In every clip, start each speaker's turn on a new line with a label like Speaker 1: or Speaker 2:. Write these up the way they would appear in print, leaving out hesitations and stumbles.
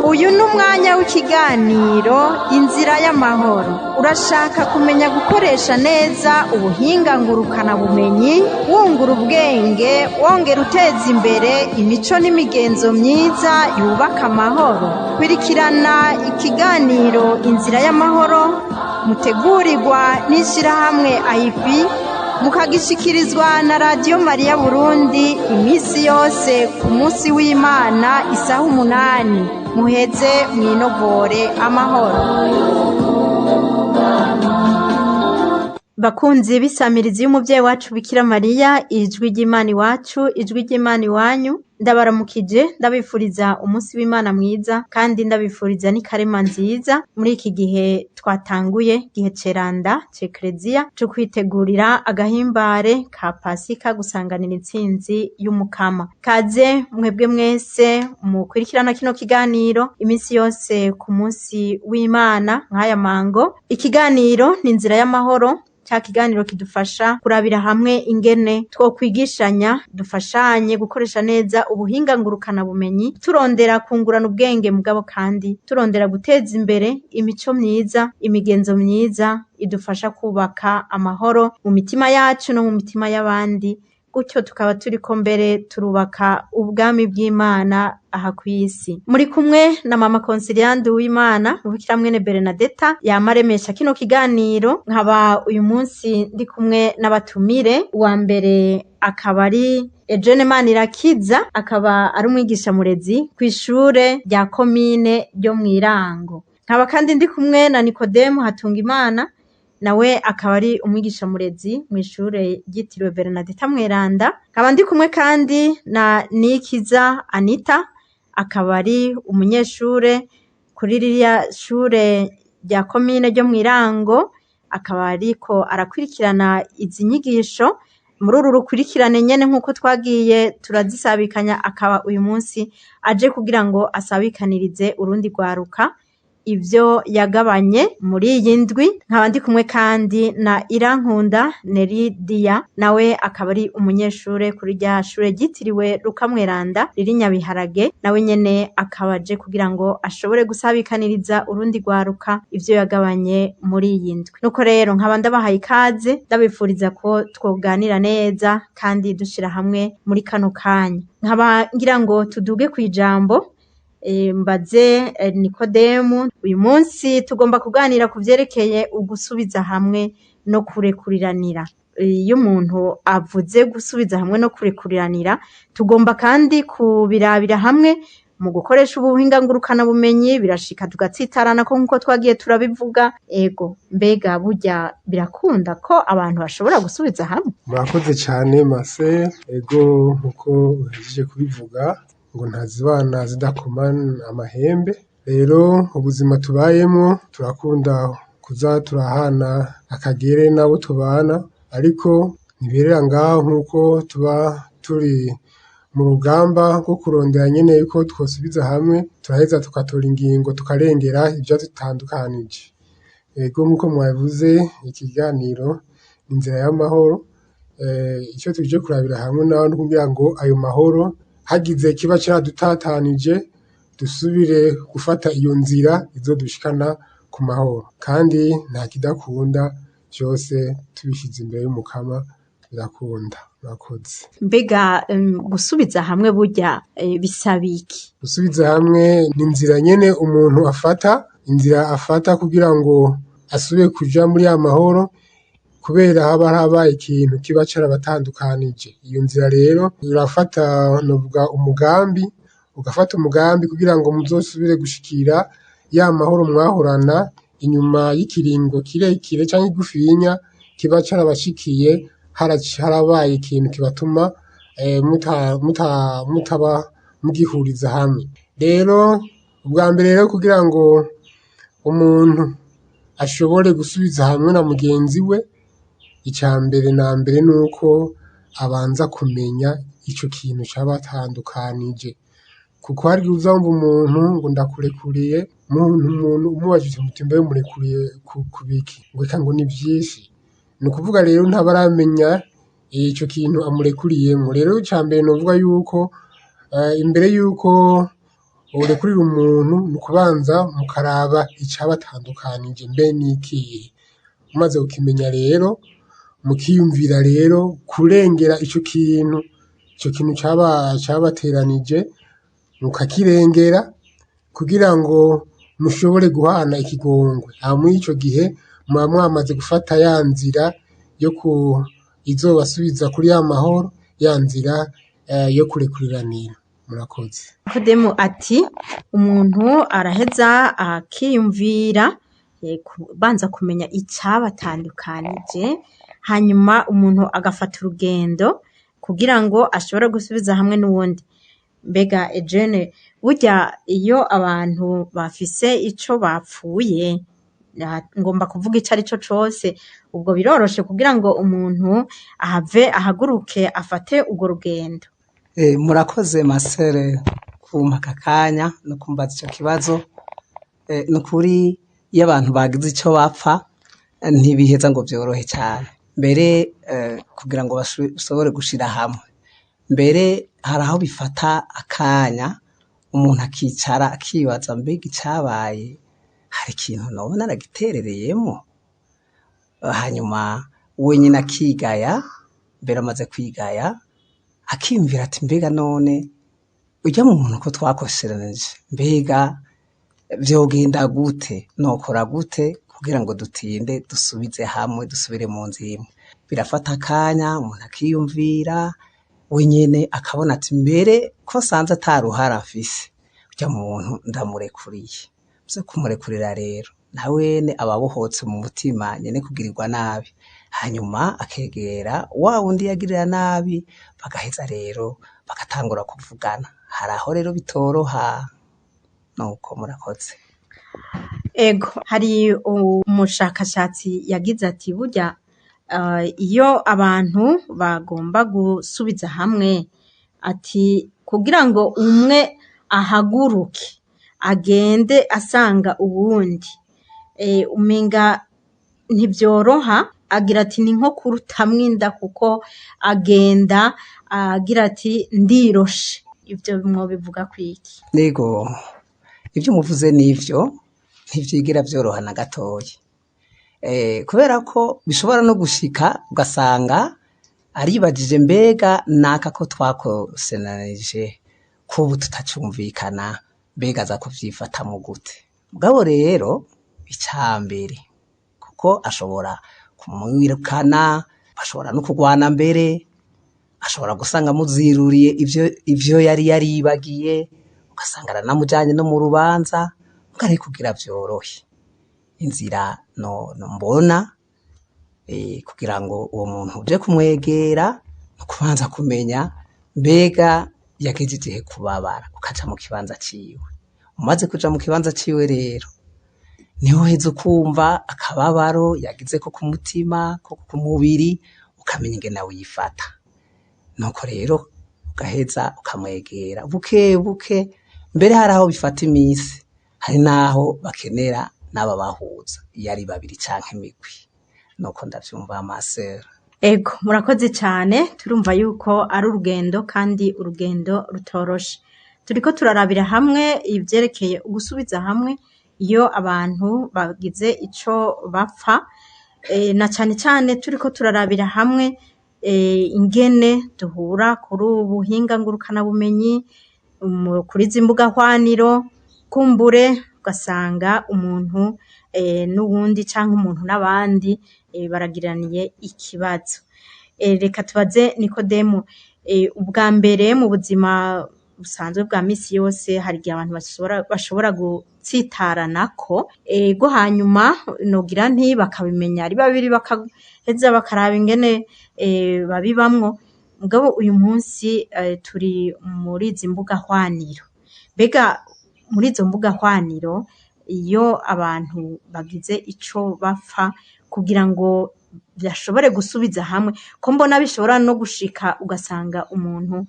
Speaker 1: Uyu ni umwanya w'ikiganiro Inzira y'Amahoro. Urashaka kumenya gukoresha neza ubuhinga ngurukanabumenyi, wungura ubwenge, wongera uteza imbere imico n'imigenzo myiza yubaka amahoro? Kurikirana ikiganiro Inzira y'Amahoro mutegurirwa n'ishirahamwe AIP, mukagishikirizwa na Radiyo Mariya Burundi iminsi yose ku munsi w'Imana isaha 8. Muheze mwinogore amahoro. Bakunzi b'isamirizi y'umuvyeyi wacu Bikira Mariya, ijwi ry'Imana iwacu, ijwi ry'Imana iwanyu, ndabaramukije, ndabifuriza umunsi w'Imana mwiza kandi ndabifuriza n'ikarema nziza muri iki gihe twatanguye, gihe ceranda c'Ekleziya co kwitegurira agahimbare ka Pasika, gusanganira intsinzi y'Umukama. Kaze mwebwe mwese mukurikirana kino kiganiro iminsi yose ku munsi w'Imana nk'aya mango. Ikiganiro ni Inzira y'Amahoro, ca kiganiro kidufasha kurabira hamwe ingene twokwigishanya, dufashanye gukoresha neza ubuhinga ngurukana bumenyi, turondera kungurana ubwenge, mugabo kandi turondera guteza imbere imico myiza, imigenzo myiza idufasha kubaka amahoro mu mitima yacu no mu mitima y'abandi, gutyo tukaba turiko mbere turubaka ubwami bw'Imana aha kw'isi. Muri kumwe na Mama Consiliante Uwimana, Mubikira mwene Bernadetta, yama aremesha kino kiganiro. Nkaba uyu munsi ndi kumwe n'abatumire. Uwa mbere akaba ari Eugene Manirakiza, akaba ari umwigisha murezi kw'ishure rya komine ryo mw'Irango. Nkaba kandi ndi kumwe na Nikodemu Hatungimana, nawe akaba ari umwigisha murezi mw'ishure ryitiriwe Bernadetta Mweranda. Nkaba ndi kumwe kandi na Nikiza Anita, akaba ari umunyeshure kuri ririya shure rya komine ryo mw'Irango, akaba ariko arakurikirana izi nyigisho muri uru rukurikirane nyene nk'uko twagiye turazisabikanya, akaba uyu munsi aje kugira ngo asabikanirize urundi rwaruka ivyo yagabanye muri iyi ndwi. Nkaba ndi kumwe kandi na Irankunda Neridia, nawe akaba ari umunyeshure kuri rya shure ryitiriwe Luka Mweranda riri Nyabiharage, nawe nyene akaba aje kugira ngo ashobore gusabikaniriza urundi rwaruka ivyo yagabanye muri iyi ndwi. Nuko rero nkaba ndabahaye ikaze, ndabifuriza ko twoganira neza kandi dushira hamwe muri kano kanya. Nkaba ngira ngo tuduge kw'ijambo, mbaze Nikodemu. Uyu munsi tugomba kuganira ku vyerekeye ugusubiza hamwe no kurekuriranira. Iyo umuntu avuze gusubiza hamwe no kurekuriranira, tugomba kandi kubirabira hamwe mu gukoresha ubuhinga ngurukana bumenyi, birashika tugatsitarana ko nkuko twagiye turabivuga. Ego, mbega burya birakunda ko abantu bashobora gusubiza hamwe?
Speaker 2: Murakoze cane Marcel. Ego, nkuko uhejeje kubivuga, ngo ntazibana zidakomana amahembe. Rero ubuzima tubayemo, turakunda kuza turahana akagere n'abo tubana, ariko ntiberera ngaho. Nkuko tuba turi mu rugamba rwo kurondera nyene yuko twosubiza hamwe, turaheza tugatora ingingo, tukarengera ivyadutandukanije. Ego, nkuko mwabivuze, ikiganiro Inzira y'Amahoro, ico tuje kurabira hamwe naho ni kugira ngo ayo mahoro, hagize kiba caradutatanije, dusubire gufata iyo nzira izodushikana ku mahoro. Kandi nta kidakunda, vyose tubishize imbere y'Umukama birakunda. Murakoze.
Speaker 1: Mbega gusubiza hamwe burya bisaba iki?
Speaker 2: Gusubiza hamwe ni inzira nyene umuntu afata, inzira afata kugira ngo asubire kuja muri ya mahoro, kubera haba harabaye ikintu kiba carabatandukanije. Iyo nzira rero urafata, novuga umugambi, ugafata umugambi kugira ngo muzosubire gushikira ya mahoro mwahorana inyuma y'ikiringo kirekire canke kigufinya kiba carabashikiye, harabaye ikintu kibatuma mutaba mugihuriza hamwe. Rero ubwa mbere rero, kugira ngo umuntu ashobore gusubiza hamwe na mugenzi we, ica mbere na mbere nuko abanza kumenya ico kintu cabatandukanije, kuko hari igihe uza wumva umuntu ngo ndakurekuriye. Umuntu umubajije muti: "Mbe umurekuriye ku biki?" Ngo: "Eka", ngo "ni vyinshi." Ni ukuvuga rero ntabaramenya. Ico kintu amurekuriyemwo. Rero ica mbere novuga yuko imbere yuko urekurira umuntu, ni ukubanza mukaraba icabatandukanije, mbe n'ikihe? Mumaze kukimenya rero, mukiyumvira rero kurengera ico kintu, ico kintu cabateranije mukakirengera kugira ngo mushobore guhana ikigongwe. Aho muri ico gihe muba mwamaze gufata ya nzira yo ku izobasubiza kuri ya mahoro, ya nzira yo kurekuriranira. Murakoze.
Speaker 1: Nikodemu ati umuntu araheza akiyumvira, kubanza kumenya icabatandukanije, hanyuma umuntu agafata urugendo kugira ngo ashobore gusubiza hamwe n'uwundi. Mbega Eugene, burya iyo abantu bafise ico bapfuye, ngomba kuvuga ico arico cose, ubwo biroroshe kugira ngo umuntu ahave ahaguruke afate urwo rugendo?
Speaker 3: Murakoze Marcel kumpa aka kanya no kumbaza ico kibazo. Nukuri iyo abantu bagize ico bapfa ntibiheza ngo vyorohe cane, mbere kugira ngo bashobore gushira hamwe, mbere hari aho bifata akanya umuntu akicara akibaza mbega icabaye hari ikintu noba naragiterereyemwo, hanyuma wenyene akigaya, mbere amaze kwigaya akiyumvira ati mbega none urya muntu ko twakosheranije, mbega vyogenda gute, nokora gute kugira ngo dutinde dusubize hamwe dusubire mu nzira imwe. Birafata akanya umuntu akiyumvira wenyene akabona ati mbere ko nsanze ata ruhara mfise, urya muntu ndamurekuriye. Maze kumurekurira rero nawene aba abohotse mu mutima nyene kugirirwa nabi, hanyuma akegera wa wundi yagirira nabi, bagaheza rero bagatangura kuvugana. Hari aho rero bitoroha, nuko murakoze.
Speaker 1: Ego, hari umushakashatsi yagize ati burya iyo abantu bagomba gusubiza hamwe, ati kugira ngo umwe ahaguruke agende asanga uwundi, umenga ntivyoroha. Agira ati ni nko kurutamwo inda, kuko agenda agira ati ndiroshe. Ivyo mwobivuga kwiki?
Speaker 3: Ego, ivyo muvuze nivyo ntivyigera vyoroha na gatoyi, kubera ko bishobora no gushika ugasanga aribajije mbega naka ko twakoseranije ko ubu tutacumvikana, mbega aza kuvyifatamwo gute? Mugabo rero icambere kuko ashobora kumwirukana, bashobora no kugwana mbere, ashobora gusanga amuziruriye ivyo yari yaribagiye, ugasanga aranamujanye no mu rubanza, muga rero kugira vyorohe inzira no mbona kugira ngo uwo muntu uje kumwegera no kubanza kumenya mbega yagejeje he kubabara, ukaja mu kibanza ciwe. Umaze kuja mu kibanza ciwe rero niho uheza ukumva akababaro yagize ko ku mutima, ko ku mubiri, ukamenya ingene wifata. Nuko rero ugaheza ukamwegera buke buke, mbere hari aho bifata imisi, hari n'aho bakenera n'ababahuza iyo ari babiri canke imigwi. Nuko ndavyumva Marcel.
Speaker 1: Ego, murakoze cane. Turumva yuko ari urugendo kandi urugendo rutoroshe. Turiko turarabira hamwe ivyerekeye ugusubiza hamwe iyo abantu bagize ico bapfa, na cane cane turiko turarabira hamwe ingene duhura kuri ubu buhinga ngurukanabumenyi, kuri izi mbuga hwaniro, kumbure ugasanga umuntu n'uwundi canke umuntu n'abandi baragiraniye ikibazo. Reka tubaze Nikodemu, ubwa mbere mu buzima busanzwe bwa misi yose hari igihe abantu bashobora gutsitaranako, ego, hanyuma nogira nti bakabimenya ari babiri, bakaheza bakaraba ingene babibamwo. Mugabo uyu munsi turi muri izi mbuga hwaniro, mbega muri izo mbuga hwaniro iyo abantu bagize ico bapfa kugira ngo bashobore gusubiza hamwe, ko mbona bishobora no gushika ugasanga umuntu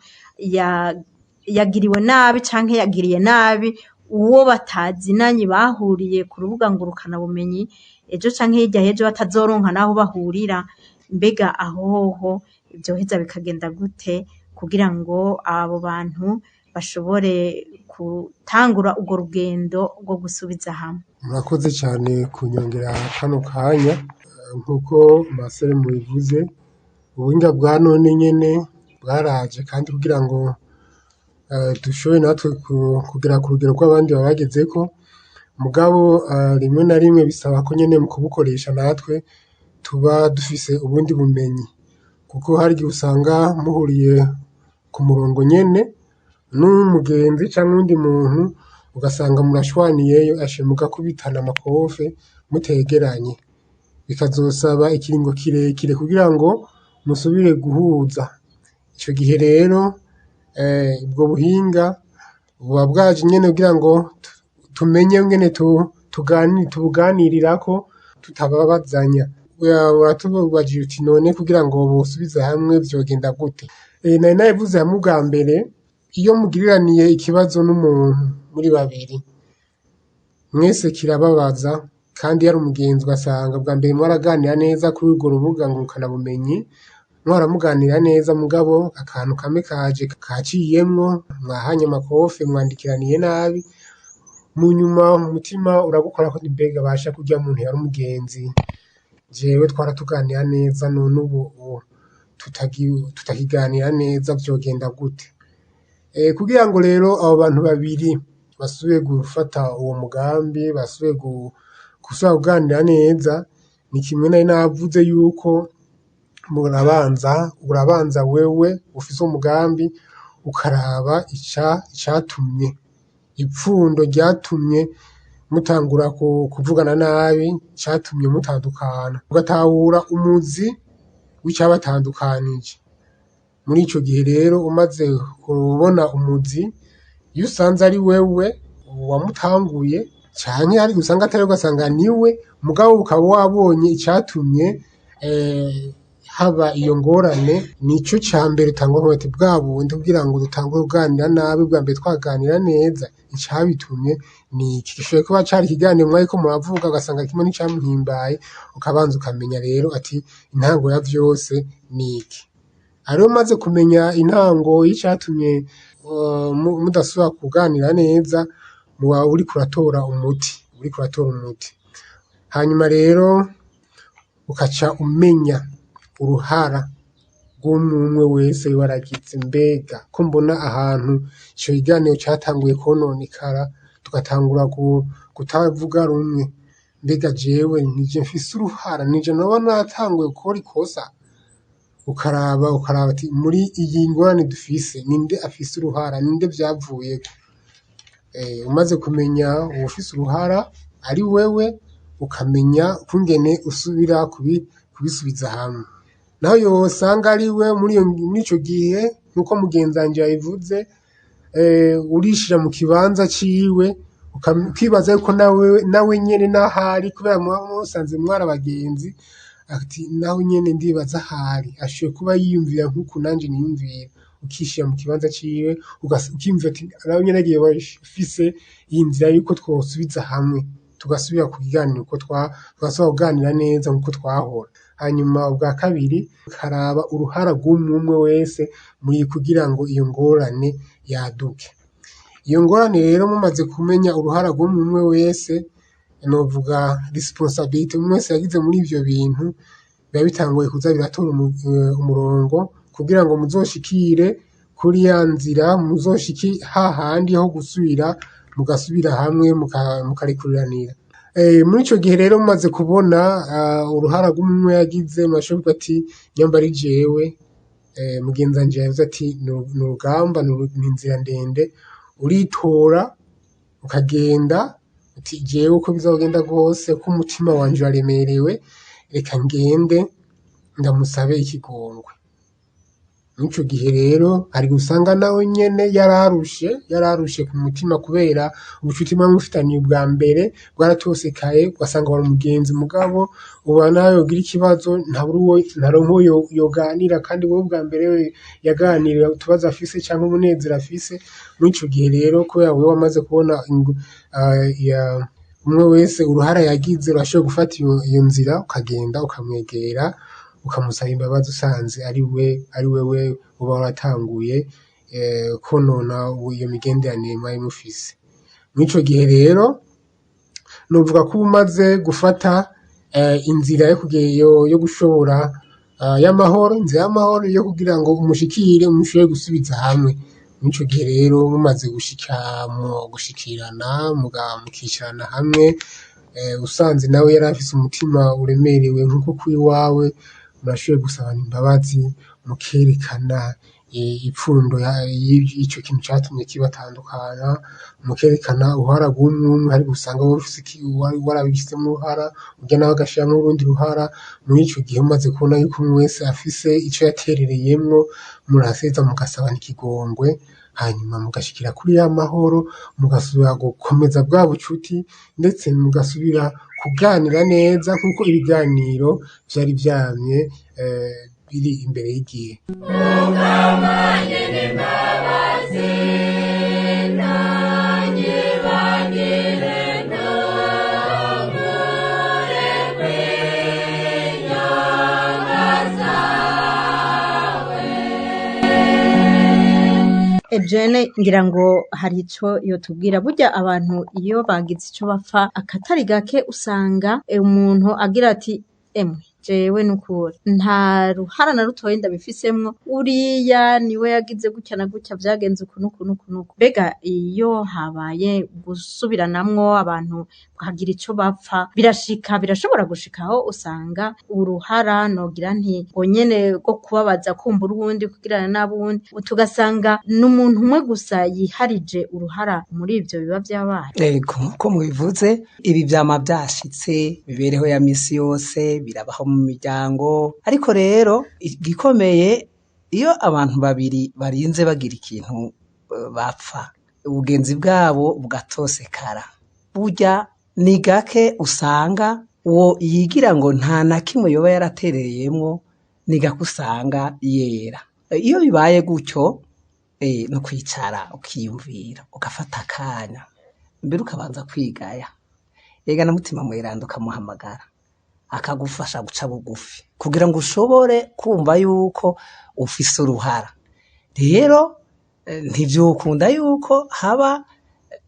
Speaker 1: yagiriwe nabi canke yagiriye nabi uwo batazinanye bahuriye ku rubuga ngurukanabumenyi, ejo canke hirya y'ejo batazoronka n'aho bahurira, mbega aho hoho Vyoheza bikagenda gute kugira ngo abo bantu bashobore gutangura urwo rugendo rwo gusubiza hamwe?
Speaker 2: Murakoze cyane kunyongera kano kanya. Nk'uko Marcel mubivuze, ubuhinga bwa none nyene bwaraje kandi kugira ngo dushobore natwe kugera ku rugero rw'abandi baba bagezeko, mugabo rimwe na rimwe bisaba ko nyene mu kubukoresha natwe tuba dufise ubundi bumenyi, kuko hari igihe usanga muhuriye ku murongo nyene n'umugenzi canke uwundi muntu, ugasanga murashwaniyeyo, ashe mugakubitana amakofe mutegeranye, bikazosaba ikiringo kirekire kugira ngo musubire guhuza. Ico gihe rero ubwo buhinga buba bwaje nyene kugira ngo tumenye ingene tubuganirirako tutababazanya. Uratubajije uti none kugira ngo bosubize hamwe vyogenda gute? Nari nabivuze hamwe ubwa mbere, iyo mugiriraniye ikibazo n'umuntu muri babiri, mwese kirababaza, kandi yari umugenzi ugasanga bwa mbere mwaraganira neza kuri urwo rubuga ngurukanabumenyi, mwaramuganira neza, mugabo akantu kamwe kaje kaciyemwo, mwahanye amakofe, mwandikiraniye nabi, mu nyuma umutima uragukorako, mbega basha kurya muntu yari umugenzi, jewe twaratuganira neza, none ubu tutakiganira neza vyogenda gute? Kugira ngo rero abo bantu babiri basubire gufata uwo mugambi, basubire gusubira kuganira neza, ni kimwe nari navuze yuko urabanza wewe ufise umugambi, ukaraba icatumye, ipfundo ryatumye mutangura kuvugana nabi, icatumye mutandukana, ugatahura umuzi w'icabatandukanije. Muri ico gihe rero umaze kubona umuzi, iyo usanze ari wewe wamutanguye, canke hari usanga atari ugasanga niwe, mugabo ukaba wabonye icatumye haba iyo ngorane, nico ca mbere utangura kuvuga ati bwa bundi kugira ngo dutangure kuganira nabi, bwa mbere twaganira neza, icabitumye ni iki? Gishobora kuba cari ikiganiro mwariko muravuga, ugasanga kimwe nticamuhimbaye, ukabanza ukamenya rero ati intango ya vyose ni iki. Hariho umaze kumenya intango y'icatumye mudasubira kuganira neza, muba uriko uratora umuti, uriko uratora umuti. Hanyuma rero ukaca umenya uruhara rw'umwe wese waragize, mbega ko mbona ahantu ico kiganiro catanguye kononekara, tugatangura kutavuga rumwe, mbega jewe nije mfise uruhara, nije noba natanguye gukora ikosa? Ukaraba ati muri iyi ngorane dufise ninde afise uruhara, ninde vyavuyeko? Umaze kumenya uwufise uruhara ari wewe, ukamenya ukungene usubira kubisubiza hamwe. Naho yosanga ari we muri ico gihe, nkuko mugenzi wanje yabivuze, urishira mu kibanza ciwe, ukibaza yuko nawe nyene nahari, kubera muba musanze mwari abagenzi, ati nawe nyene ndibaza ahari ashoboye kuba yiyumvira nkuku nanje niyumvira. Ukishira mu kibanza ciwe, ukiyumvira ati nawe nyene agiye ufise iyi nzira yuko twosubiza hamwe, tugasubira kuganira uko tugasubira kuganira neza nkuko twahora. Hanyuma ubwa kabiri ukaraba uruhara rw'umwe wese muri kugira ngo iyo ngorane yaduke. Iyo ngorane rero mumaze kumenya uruhara rw'umwe wese, novuga responsabilité umwe wese yagize muri ivyo bintu, biba bitanguye kuza biratora umurongo kugira ngo muzoshikire kuri ya nzira, muzoshike hahandi ho gusubira, mugasubira hamwe, mukarekuriranira. Muri ico gihe rero mumaze kubona uruhara rw'umwe yagize, murashobora kuvuga ati nyamba ari jewe, mugenzi wanje yavuze ati ni urugamba, ni inzira ndende, uritora ukagenda uti jewe uko bizogenda rwose, ko umutima wanje uraremerewe, reka ngende ndamusabe ikigongwe. Muri ico gihe rero hari gusanga nawe nyene yararushe ku mutima, kubera ubucuti muba mufitaniye ubwa mbere bwaratosekaye, ugasanga wari umugenzi, mugabo uba nawe yogira ikibazo ntaronka uwo yoganira, kandi wowe ubwa mbere we yaganira utubazo afise canke umunezero afise. Muri ico gihe rero kubera wewe wamaze kubona umwe wese uruhara yagize, urashobora gufata iyo nzira ukagenda ukamwegera, ukamusaba imbabazi usanze ari we ari wewe uba waratanguye konona iyo migenderanire mwari mufise. Mw'ico gihe rero novuga ko uba umaze gufata inzira yo gushobora y'amahoro, inzira y'amahoro yo kugira ngo umushikire mushobore gusubiza hamwe. Mw'ico gihe rero mumaze gushika mu gushikirana mukicarana hamwe, usanze nawe yari afise umutima uremerewe nkuko kw'iwawe, murashoboye gusabana imbabazi, mukerekana ipfundo y'ico kintu catumye kibatandukana, mukerekana uruhara rw'umwe umwe, har'igihe usanga wowe ufise warabifisemo uruhara, urya nawe agashiramwo urundi ruhara. Muri ico gihe mumaze kubona yuko umwe wese afise ico yaterereyemwo, muraheza mugasabana ikigongwe, hanyuma mugashikira kuri ya mahoro, mugasubira gukomeza bwa bucuti, ndetse mugasubira kuganira neza nkuko ibiganiro vyari vyamye biri imbere y'igihe.
Speaker 1: Eugene ngira ngo hari ico yotubwira. Burya abantu iyo bagize ico bapfa akatari gake, usanga umuntu agira ati: "Emwe, jewe nukuri nta ruhara na rutoyi ndabifisemwo, uriya niwe yagize gutya na gutya, vyagenze uku n'uku n'uku n'uku." Mbega iyo habaye gusubiranamwo, abantu bakagira ico bapfa, birashika, birashobora gushikaho usanga uruhara, nogira nti ngo nyene rwo kubabaza kumbura uwundi, kugirana nabi uwundi, tugasanga n'umuntu umwe gusa yiharije uruhara muri ivyo biba vyabaye.
Speaker 3: Ego, nkuko mubivuze, ibi vyama vyashitse, imibereho ya misi yose birabaho mu miryango. Ariko rero igikomeye, iyo abantu babiri barinze bagira ikintu bapfa, ubugenzi bwabo bugatosekara, burya ni gake usanga uwo yigira ngo nta na kimwe yoba yaratereyemwo, ni gake usanga yera. Iyo bibaye gutyo, no kwicara ukiyumvira, ugafata akanya mbere ukabanza kwigaya, ega na Mutima Mweranda ukamuhamagara akagufasha guca bugufi kugira ngo ushobore kumva yuko ufise uruhara. Rero ntivyokunda yuko haba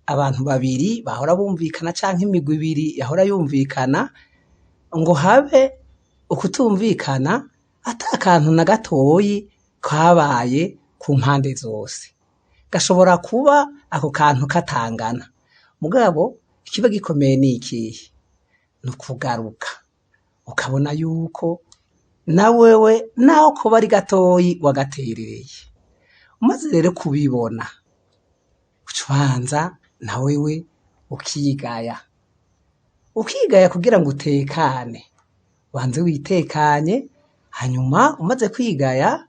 Speaker 3: abantu babiri bahora bumvikana canke imigwi ibiri yahora yumvikana, ngo habe ukutumvikana ata kantu na gatoyi kabaye ku mpande zose. Gashobora kuba ako kantu katangana, mugabo ikiba gikomeye ni ikihe? Ni ukugaruka ukabona yuko na wewe naho koba ari gatoyi wagaterereye. Umaze rero kubibona, uca ubanza na wewe ukigaya, ukigaya kugira ngo utekane, ubanze witekanye. Hanyuma umaze kwigaya,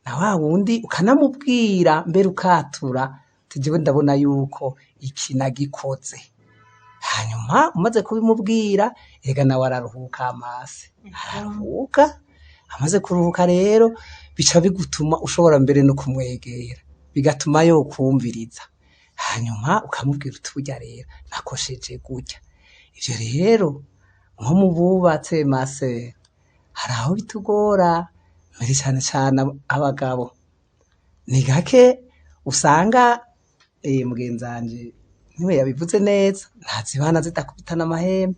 Speaker 3: na wa wundi ukanamubwira, mbere ukatura uti: "Jewe ndabona yuko iki nagikoze." Hanyuma umaze kubimubwira, erega nawe araruhuka amase, araruhuka. Amaze kuruhuka rero, bica bigutuma ushobora mbere no kumwegera, bigatuma yokumviriza. Hanyuma ukamubwira uti: "Burya rero nakosheje gutya." Ivyo rero nko mu bubatse mase hari aho bitugora mbere, cane cane abagabo. Ni gake usanga, mugenzanje niwe yabivuze neza, ntazibana zidakubitana amahembe.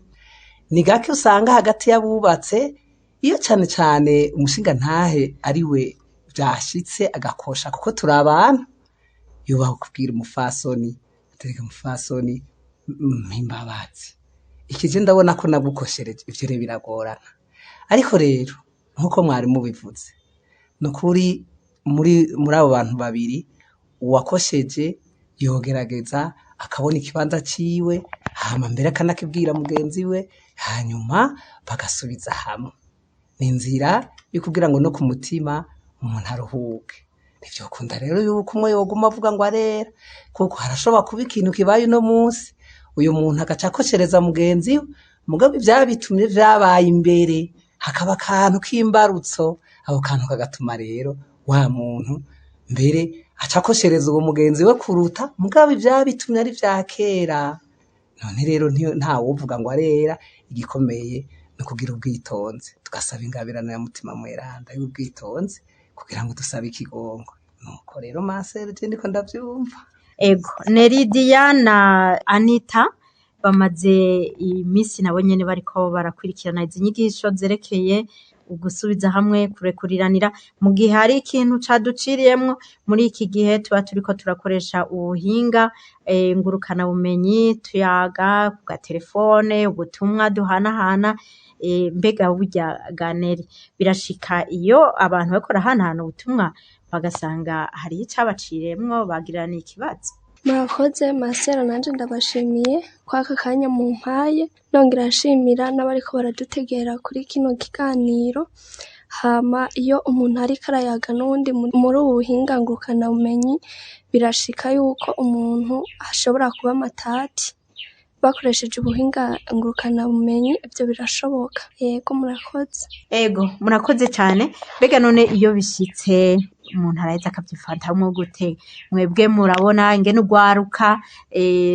Speaker 3: Ni gake usanga hagati y'abubatse, iyo cane cane umushingantahe ari we vyashitse agakosha, kuko turi abantu, yubaha kubwira umufasoni atereka: "Mufasoni, mpa imbabazi, iki je ndabona ko nagukoshereje." Ivyo rero biragorana. Ariko rero nkuko mwari mubivuze, nukuri muri abo bantu babiri, uwakosheje yogerageza akabona ikibanza ciwe, hama mbere akanakibwira mugenzi we, hanyuma bagasubiza hamwe. Ni inzira yo kugira ngo no ku mutima umuntu aruhuke. Ntivyokunda rero yuko umwe yoguma avuga ngo arera, kuko harashobora kuba ikintu kibaye uno munsi, uyu muntu agaca akoshereza mugenzi we, mugabo ivyabitumye vyabaye imbere, hakaba akantu k'imbarutso. Ako kantu kagatuma rero wa muntu mbere aca akoshereza uwo mugenzi we kuruta, mugabo ivyabitumye ari vya kera. None rero ntawuvuga ngo arera. Igikomeye Ni ukugira ubwitonzi, tugasaba ingabirano ya Mutima Mweranda y'ubwitonzi kugira ngo dusabe ikigongwe. Nuko rero masere je ndiko ndavyumva.
Speaker 1: Ego, Neridiya na Anita bamaze iminsi nabo nyene bariko barakwirikirana izi nyigisho zerekeye ugusubiza hamwe, kurekuriranira mu gihe hari ikintu caduciriyemwo. Muri iki gihe tuba turiko turakoresha ubuhinga ngurukana bumenyi, tuyaga ku gatelefone, ubutumwa duhanahana. Mbega burya Ganeri, birashika iyo abantu bariko barahanahana ubutumwa bagasanga hariho icabaciriyemwo, bagiraniye ikibazo?
Speaker 4: Murakoze Marcel, nanje ndabashimiye kwaka kanya mumpaye, nongera nshimira n'abariko baradutegera kuri kino kiganiro. Hama iyo umuntu ariko arayaga n'uwundi muri ubu buhinga ngurukanabumenyi, birashika yuko umuntu ashobora kuba amatati bakoresheje ubuhinga ngurukanabumenyi, ivyo birashoboka. Yego, murakoze.
Speaker 1: Ego, murakoze cyane. Mbega none iyo bishitse umuntu araheza akavyifatamwo gute? Mwebwe murabona ingene urwaruka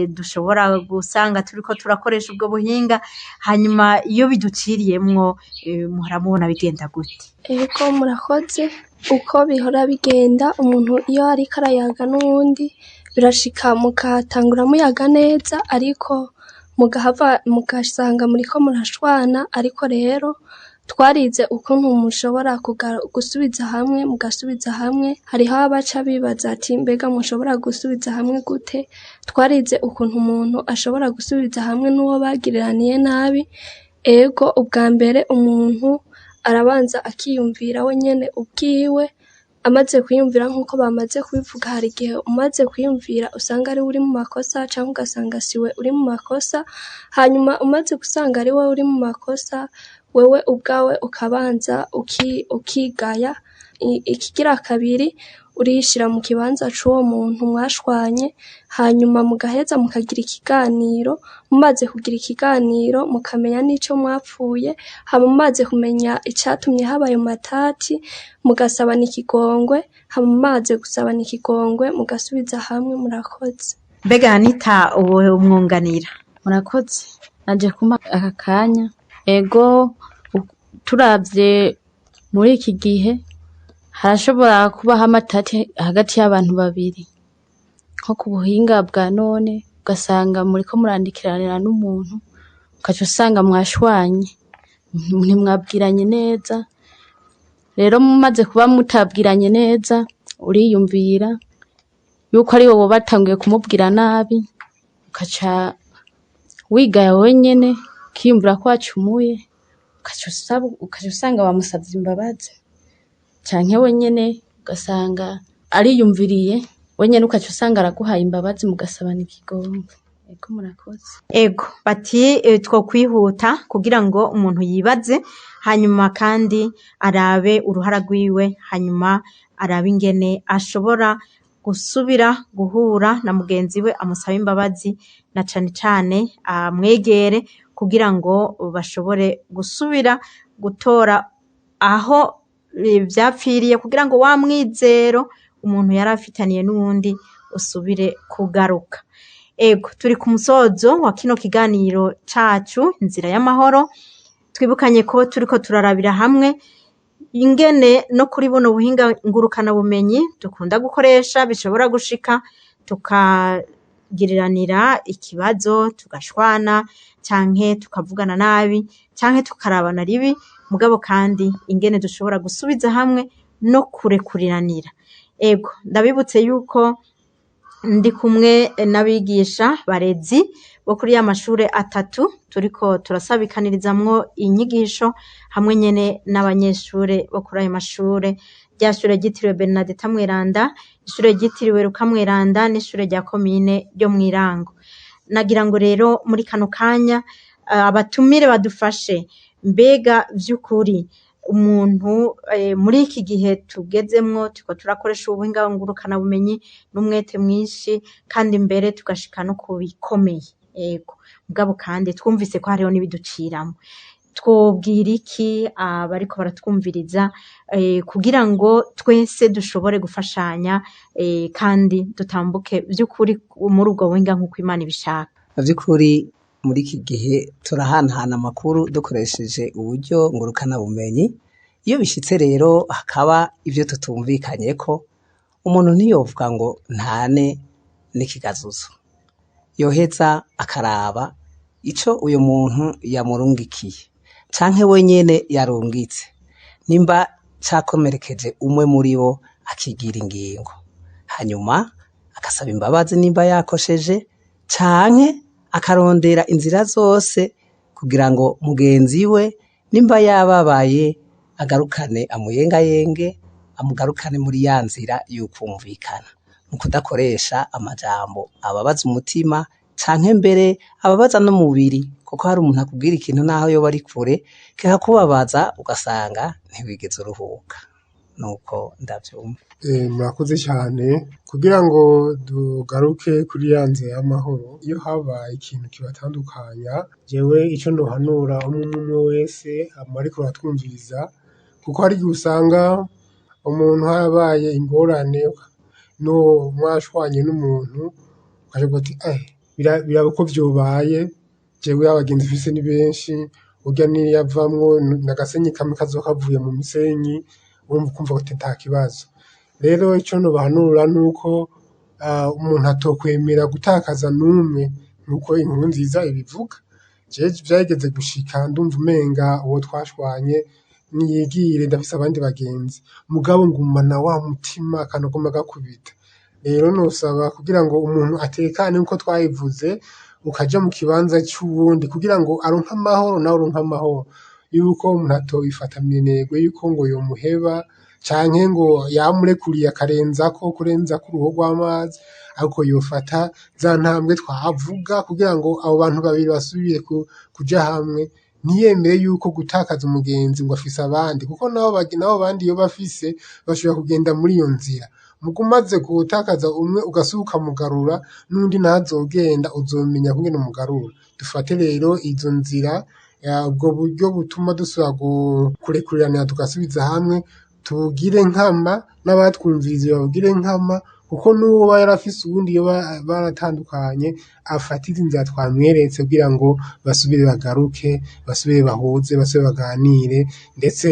Speaker 1: dushobora gusanga turiko turakoresha ubwo buhinga, hanyuma iyo biduciriyemwo muhora mubona bigenda gute?
Speaker 4: Ego, murakoze. Uko bihora bigenda, umuntu iyo ariko arayaga n'uwundi, birashika mugatangura muyaga neza, ariko mugahava mugasanga muriko murashwana. Ariko rero twarize ukuntu mushobora gusubiza hamwe, mugasubiza hamwe. Hariho abaca bibaza ati mbega mushobora gusubiza hamwe gute? Twarize ukuntu umuntu ashobora gusubiza hamwe n'uwo bagiriraniye nabi. Ego, ubwa mbere umuntu arabanza akiyumvira we nyene ubwiwe. Amaze kwiyumvira, nk'uko bamaze kubivuga, hari igihe umaze kwiyumvira usanga ari we uri mu makosa, canke ugasanga siwe uri mu makosa. Hanyuma umaze gusanga ari wowe uri mu makosa, wewe ubwawe ukabanza ukigaya. Ikigira kabiri, urishira mu kibanza c'uwo muntu mwashwanye, hanyuma mugaheza mukagira ikiganiro. Mumaze kugira ikiganiro, mukamenya n'ico mwapfuye. Hama mumaze kumenya icatumye haba ayo matati, mugasabana ikigongwe. Hama mumaze gusabana ikigongwe, mugasubiza hamwe. Murakoze.
Speaker 1: Mbega Anita, ubu umwunganira?
Speaker 5: Murakoze naje kumpa aka kanya. Ego, turavye muri iki gihe harashobora kubaho amatati hagati y'abantu babiri, nko ku buhinga bwa none, ugasanga muriko murandikiranira n'umuntu, ugaca usanga mwashwanye, ntimwabwiranye neza. Rero mumaze kuba mutabwiranye neza, uriyumvira yuko ari wowe batanguye kumubwira nabi, ugaca wigaya wenyene, ukiyumvira ko wacumuye, ugaca usanga wamusavye imbabazi, canke wenyene ugasanga ariyumviriye wenyene, ugaca usanga araguhaye imbabazi, mugasabana ikigongwe. Ego, murakoze.
Speaker 1: Ego, bati twokwihuta kugira ngo umuntu yibaze, hanyuma kandi arabe uruhara rwiwe, hanyuma arabe ingene ashobora gusubira guhura na mugenzi we, amusabe imbabazi, na cane cane amwegere kugira ngo bashobore gusubira gutora aho vyapfiriye, kugira ngo wa mwizero umuntu yari afitaniye n'uwundi usubire kugaruka. Ego, turi ku musozo wa kino kiganiro cacu Inzira y'Amahoro. Twibukanye ko turiko turarabira hamwe ingene no kuri buno buhinga ngurukana bumenyi dukunda gukoresha bishobora gushika tukagiriranira ikibazo, tugashwana canke tukavugana nabi canke tukarabana ribi, mugabo kandi ingene dushobora gusubiza hamwe no kurekuriranira. Ego, ndabibutse yuko ndi kumwe n'abigisha barezi bo kuri ya mashure atatu turiko turasabikanirizamwo inyigisho, hamwe nyene n'abanyeshure bo kuri ayo mashure: rya shure ryitiriwe Bernadeta Mweranda, ishure ryitiriwe Luka Mweranda n'ishure rya komine ryo mw'Irango. Nagira ngo rero muri kano kanya abatumire badufashe. Mbega vy'ukuri umuntu muri iki gihe tugezemwo turiko turakoresha ubuhinga ngurukanabumenyi n'umwete mwinshi, kandi mbere tugashika no ku bikomeye. Ego, mugabo kandi twumvise ko hariho n'ibiduciramwo. Twobwira iki abariko baratwumviriza kugira ngo twese dushobore gufashanya kandi dutambuke vy'ukuri muri ubwo buhinga nk'uko Imana ibishaka?
Speaker 3: Mu vy'ukuri Muri iki gihe turahanahana amakuru dukoresheje uburyo ngurukanabumenyi. Iyo bishitse rero hakaba ivyo tutumvikanyeko, umuntu ntiyovuga ngo ntane n'ikigazuzo, yoheza akaraba ico uyo muntu yamurungikiye canke we nyene yarungitse, nimba cakomerekeje umwe muri bo akigira ingingo, hanyuma agasaba imbabazi nimba yakosheje, canke akarondera inzira zose kugira ngo mugenzi we nimba yababaye agarukane, amuyengayenge, amugarukane muri ya nzira y'ukumvikana, mu kudakoresha amajambo ababaza umutima canke mbere ababaza n'umubiri, kuko hari umuntu akubwira ikintu naho yoba ari kure kikakubabaza, ugasanga ntiwigeze uruhuka. Nuko ndavyumva.
Speaker 2: Murakoze cyane. Kugira ngo tugaruke kuri ya nzira y'amahoro, iyo habaye ikintu kibatandukanya, jewe ico nohanura umwe umwe wese ariko aratwumviriza, kuko hari igihe usanga umuntu harabaye ingorane, no mwashwanye n'umuntu, ukavuga uti biraba uko vyobaye, jewe abagenzi mfise ni benshi, urya niyavamwo n'agasenyi kamwe kazoba kavuye mu misenyi, urumva ukumva uti nta kibazo. Rero ico nobahanura nuko umuntu atokwemera gutakaza n'umwe, nkuko inkuru nziza ibivuga. Jewe vyarigeze gushika ndumva umenga uwo twashwanye niyigire, ndafise abandi bagenzi, mugabo ngumana wa mutima akantu kaguma gakubita. Rero nosaba kugira ngo umuntu atekane, nkuko twabivuze, ukaja mu kibanza c'uwundi kugira ngo aronke amahoro, nawe uronke amahoro, yuko umuntu atobifata minenegwe yuko ngo yomuheba canke ngo yamurekuriye akarenzako kurenzako uruho rw'amazi, ariko yofata za ntambwe twavuga kugira ngo abo bantu babiri basubire kuja hamwe, ntiyemere yuko gutakaza umugenzi ngo afise abandi, kuko nabo bandi iyo bafise bashobora kugenda muri iyo nzira. Muga umaze gutakaza umwe ugasubira ukamugarura, n'uwundi ntazogenda, uzomenya kungene umugarura. Dufate rero izo nzira, ubwo buryo butuma dusubira kurekuriranira tugasubiza hamwe, tubugire nkama, n'abatwumviriza babugire nkama, kuko n'uwoba yarafise uwundi iyo baratandukanye, afate izi nzira twamweretse kugira ngo basubire bagaruke, basubire bahuze, basubire baganire, ndetse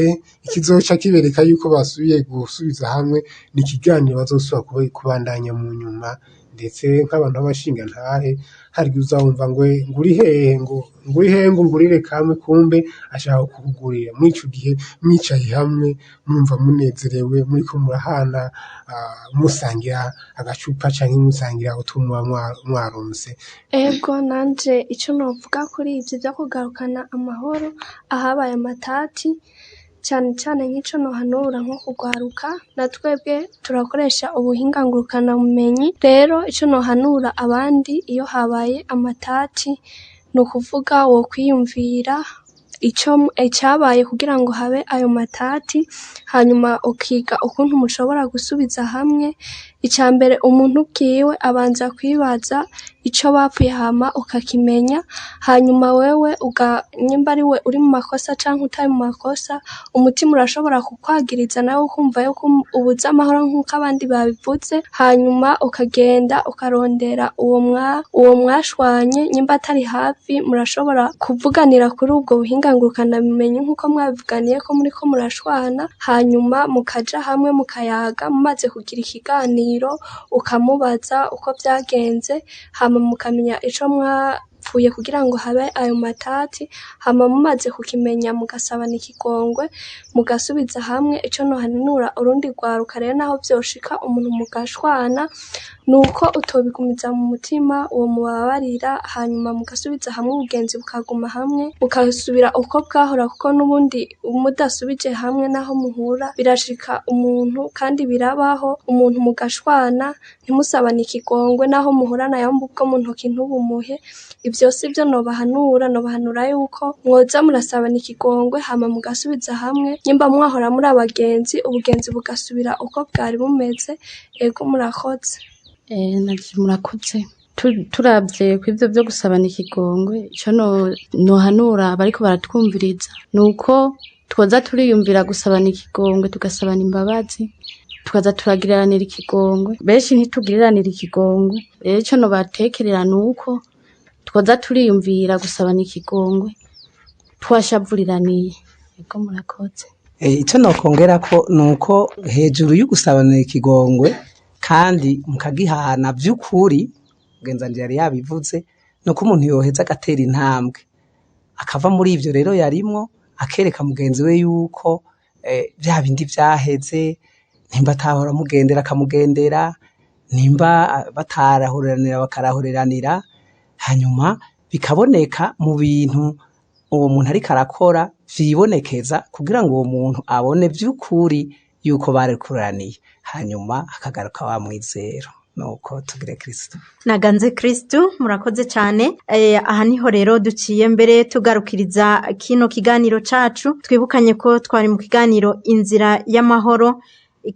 Speaker 2: ikizoca kibereka yuko basubiye gusubiza hamwe ni ikiganiro bazosubira kubandanya mu nyuma. Ndetse nk'abantu b'abashingantahe, hari igihe uzawumva ngo nguri hehe, ngo nguri hehe, ngo ngurire kamwe, kumbe ashaka kukugurira. Muri ico gihe mwicaye hamwe mwumva munezerewe, muriko murahana, musangira agacupa canke musangira utwo muba mwaronse.
Speaker 4: Ego, nanje ico novuga kuri ivyo vyo kugarukana amahoro ahabaye amatati, cane cane nk'ico nohanura nko kugwaruka, na twebwe turakoresha ubuhinga ngurukanabumenyi. Rero ico nohanura abandi iyo habaye amatati, ni ukuvuga wokwiyumvira ico icabaye kugira ngo habe ayo matati, hanyuma ukiga ukuntu mushobora gusubiza hamwe. Ica mbere, umuntu ubwiwe abanza kwibaza ico bapfuye, hama ukakimenya, hanyuma wewe nyimba ari we uri mu makosa canke utari mu makosa, umutima urashobora kukwagiriza, nawe ukumva yuko ubuze amahoro nk'uko abandi babivuze, hanyuma ukagenda ukarondera uwo mwashwanye. Nyimba atari hafi, murashobora kuvuganira kuri ubwo buhinga ngurukanabumenyi nk'uko mwabivuganiye ko muriko murashwana, hanyuma mukaja hamwe mukayaga. Mumaze kugira ikiganiro, ukamubaza uko vyagenze, hama mukamenya ico mwapfuye kugira ngo habe ayo matati, hama mumaze kukimenya mugasabana ikigongwe, mugasubiza hamwe. Ico nohanura urundi rwaruka rero, naho vyoshika umuntu mugashwana, nuko utobigumiza mu mutima, uwo mubabarira, hanyuma mugasubiza hamwe, ubugenzi bukaguma hamwe, bukasubira uko bwahora, kuko n'ubundi mudasubije hamwe naho muhura birashika umuntu, kandi birabaho, umuntu mugashwana ntimusabane ikigongwe, naho muhura nayo bwo mu ntoki ntubumuhe. Ivyo sivyo nobahanura. Nobahanura yuko mwoza murasabana ikigongwe, hama mugasubiza hamwe, nyimba mwahora muri abagenzi, ubugenzi bugasubira uko bwari bumeze. Ego, murakoze.
Speaker 5: Navyo murakoze. Turavye kw'ivyo vyo gusabana ikigongwe, ico nohanura abariko baratwumviriza nuko twoza turiyumvira gusabana ikigongwe, tugasabana imbabazi, tukaza turagiriranira ikigongwe. Benshi ntitugiriranira ikigongwe. Rero ico nobatekerera nuko Twoza turiyumvira gusabana ikigongwe twashavuriraniye. Ego murakoze.
Speaker 3: Ico nokongerako nuko hejuru y'ugusabana ikigongwe kandi mukagihana vy'ukuri, mugenzanje yari yabivuze, nuko umuntu yoheza agatera intambwe akava muri ivyo rero yarimwo, akereka mugenzi we yuko vya bindi vyaheze, nimba atahora amugendera akamugendera, nimba batarahuranira bakarahuranira, hanyuma bikaboneka mu bintu uwo muntu ariko arakora vyibonekeza, kugira ngo uwo muntu abone vy'ukuri yuko barekuraniye, hanyuma hakagaruka wa mwizero. Nuko tugire Kristo.
Speaker 1: Naganze Kristo, murakoze cyane. Aha niho rero duciye mbere tugarukiriza kino kiganiro cacu. Twibukanye ko twari mu kiganiro Inzira y'Amahoro,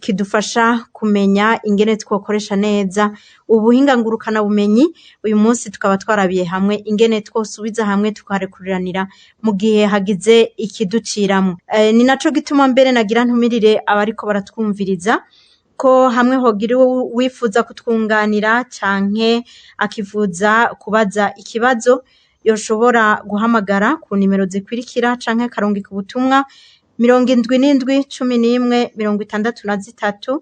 Speaker 1: kidufasha kumenya ingene twokoresha neza ubuhinga ngurukana bumenyi. Uyu munsi tukaba twarabiye hamwe ingene twosubiza hamwe tukarekuriranira mu gihe hagize ikiduciramwo. Ni naco gituma mbere nagira ntumirire abariko baratwumviriza ko hamwe hogira uwifuza kutwunganira canke akifuza kubaza ikibazo, yoshobora guhamagara ku nimero zikurikira canke akarungika ubutumwa: 77 11 63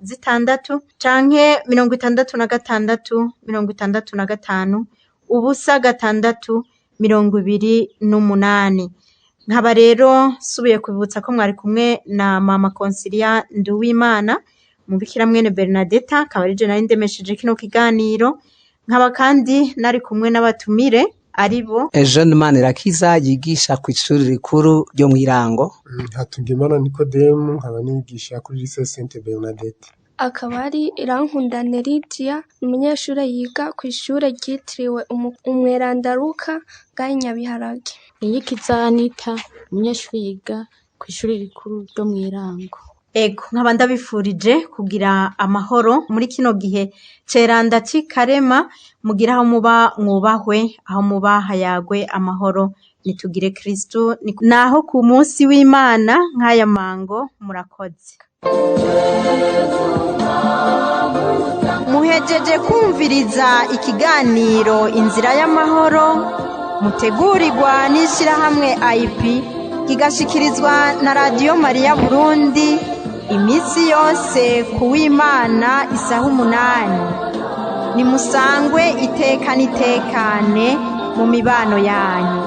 Speaker 1: 76 canke 66 65 06 28. Nkaba rero nsubiye kubibutsa ko mwari kumwe na mama Consilia Nduwimana, umubikira mwene Bernadetta, akaba arije nari ndemesheje kino kiganiro. Nkaba kandi nari kumwe n'abatumire aribo
Speaker 3: Eugene Manirakiza yigisha kw'ishuri rikuru ryo mw'Irango,
Speaker 2: Hatungimana Nikodemu, nkaba nigisha kuri lycée Sainte Bernadette.
Speaker 4: Akaba ari Irankunda Neridia, umunyeshure yiga kw'ishure ryitiriwe Umweranda Luka ngaha i Nyabiharage.
Speaker 5: Niyikiza Anita, umunyeshuri yiga kw'ishuri rikuru ryo mw'Irango.
Speaker 1: Ego, nkaba ndabifurije kugira amahoro muri kino gihe ceranda c'ikarema. Mugira aho muba mwubahwe, aho muba hayagwe amahoro. Nitugire Kristo. Naho ku munsi w'Imana nk'aya mango, murakoze. Muhejeje kumviriza ikiganiro Inzira y'Amahoro mutegurirwa n'ishirahamwe IP, kigashikirizwa na Radiyo Mariya Burundi iminsi yose ku w'Imana isaha 8. Nimusangwe iteka n'itekane mu mibano yanyu.